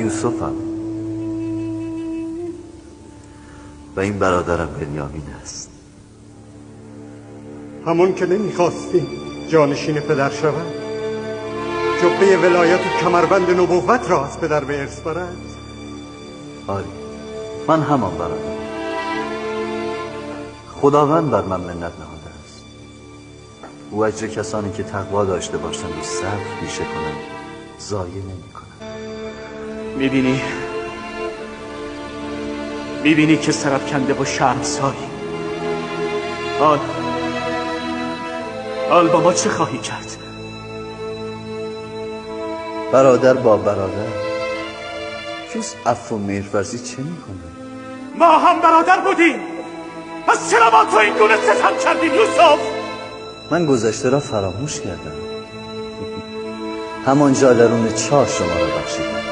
یوسفم و این برادرم بنیامین است. همون که نمیخواستیم جانشین پدر شود، جبه ولایت و کمربند نبوت را از پدر به ارث برد. آری، من همان برادرم. خداوند بر من منت نهاده است. او اجر کسانی که تقوا داشته باشند و صبر پیشه کنند ضایع نمی کند. میبینی که سرافکنده و شرمساری. حال با ما چه خواهی کرد؟ برادر با برادر جز عفو و مهرورزی چه میکنه؟ ما هم برادر بودیم، پس چرا با تو این گونه ستم کردیم یوسف؟ من گذشته را فراموش کردم. همانجا درون چاه شما را بخشیدم.